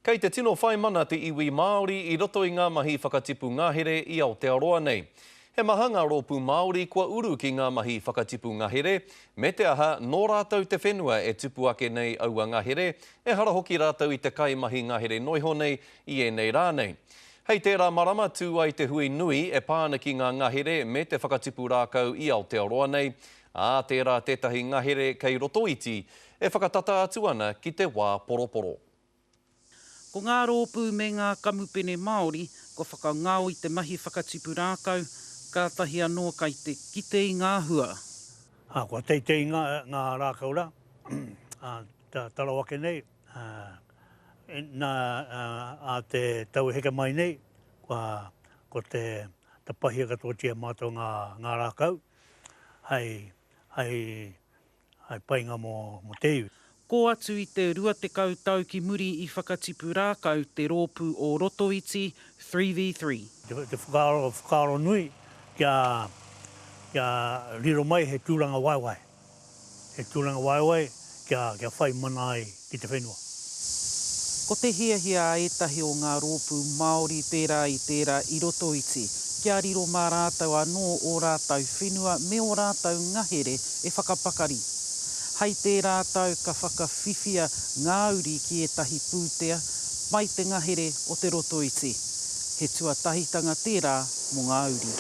Kei te tino whai mana te iwi Māori i roto i ngā mahi whakatipu ngahere i Aotearoa nei. He maha ngā rōpū Māori kua uru ki ngā mahi whakatipu ngahere, me te aha, nō rātou te whenua e tupu ake nei aua ngahere, ehara hoki rātou i te kaimahi ngahere noiho nei i ēnei rā nei. Hei tērā marama tū ai te hui nui e pā ana ki ngā ngahere me te whakatipu rākau i Aotearoa nei, ā, tērā tētahi ngahere kei Rotoiti e whakatata atu ana ki te wā poroporo. Ko ngā rōpū me ngā kamupene Māori kua whakangao i te mahi whakatipu rākau, kātahi anō kai te kite i ngā hua. Ā, kua teitei ngā, ngā rākau rā, ā, tarau ake nei, ā, nā, ā te tau e heke mai nei, kua, ko te tapahia katoatia e mātou ngā, ngā rākau, hei, hei Hai painga mō te iwi. Kō atu i te 20 tau ki muri i whakatipu rākau te rōpū o Rotoiti 3v3. Te whakaaro, whakaaro nui kia, kia riro mai he tūranga waewae. He tūranga waewae kia, kia whai mana ai ki te whenua. Ko te hiahia a ētahi o ngā rōpū Māori pērā i tērā i Rotoiti, kia riro mā rātou anō ō rātou whenua me ō rātou ngahere e whakapakari. Hai tērā tau ka whakawhiwhia ngā uri ki ētahi pūtea mai te ngahere o te Rotoiti. He tuatahitanga tērā mō ngā uri.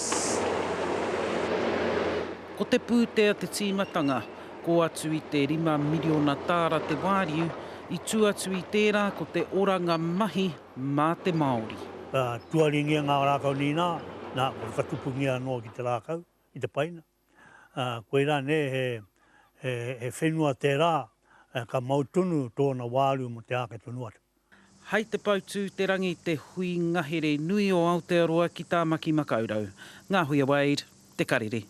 Ko te pūtea te tīmatanga, kō atu i te 5 miriona tāra te wāriu, I tū atu i tērā ko te oranga mahi mā te Māori. Ka tuaringia ngā rākau nīnā, nā, kua whakatupungia anō ki te rākau, ki te paina. Ā, koirā nē, he, he, he whenua tērā, ka mau tonu tōna wāriu mō te āke tonu atu. Hei te Poutū-te-rangi te hui ngahere nui o Aotearoa ki Tāmaki Makaurau. Ngāhuia Wade, Te Karere.